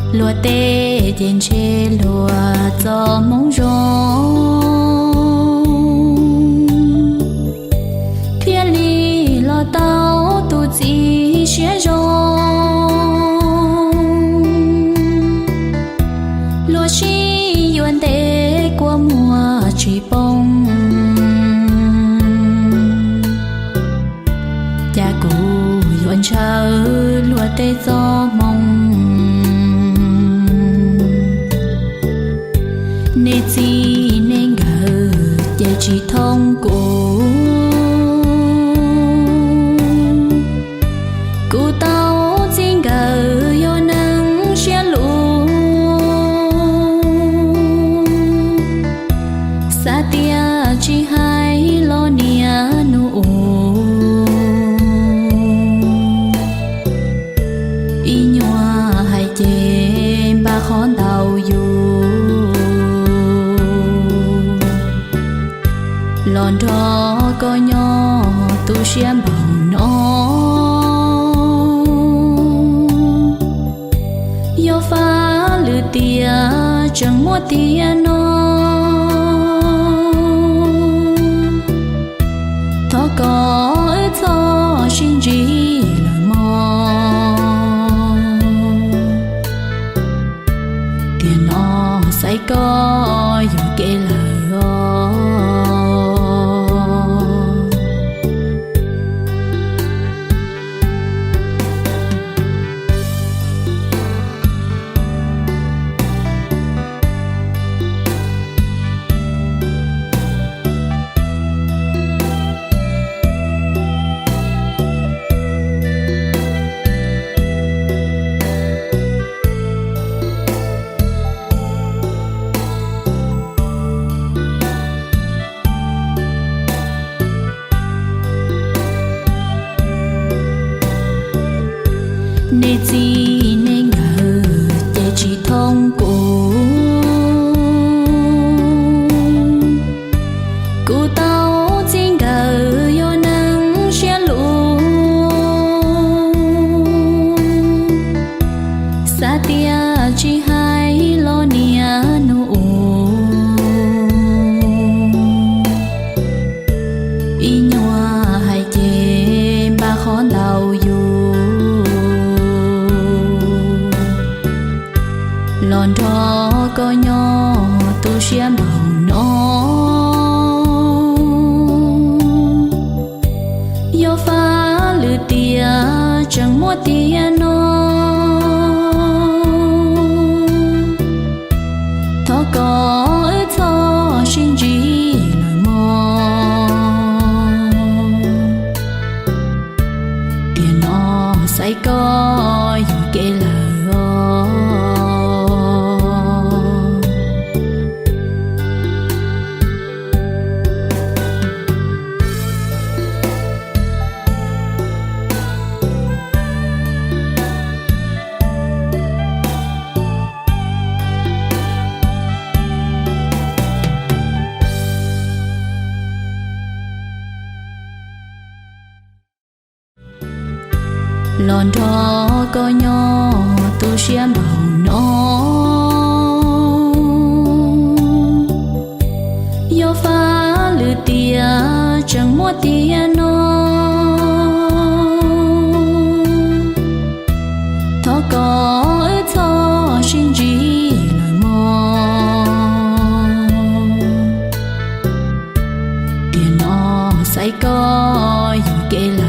Luag tej ces ntshe luag txoj hmoo zoo, thiaj li los tau tus txiv siab zoo. Luag sib yuav ntev kua muag tsis poob, cas kuv yuav ntshaw luag tej txoj hmoo. Nej txij nej nkawm ces tsis thooj kuv. Kuv tau txij nkawm yog neeg siab luv, xav tias tsis hais los niaj hnub ua. Ib nyuag hais ces npaj qhov ntau yus, los nrog koj nyob tu siab npaum no. Yog faj lwm tiam tseem muaj tiam no, thov kom wb txhob sib ntsib lawm mog. Tiam no xaiv koj yuam kev lawm os. Nej txij nej nkawm ces tsis thooj kuv. Kuv tau txij nkawm yog neeg siab luv, xav tias tsis hais los niaj hnub ua. Ib nyuag hais ces npaj qhov ntau yus, los nrog koj nyob tu siab npaum no. Yog faj lwm tiam tseem muaj tiam no, thov kom wb txhob sib ntsib lawm mog. Tiam no xaiv koj yuam kev lawm os. Los nrog koj nyob tu siab npaum no. Yog faj lwm tiam tseem muaj tiam no, thov kom wb txhob sib ntsib lawm mog. Tiam no xaiv koj yuam kev lawm.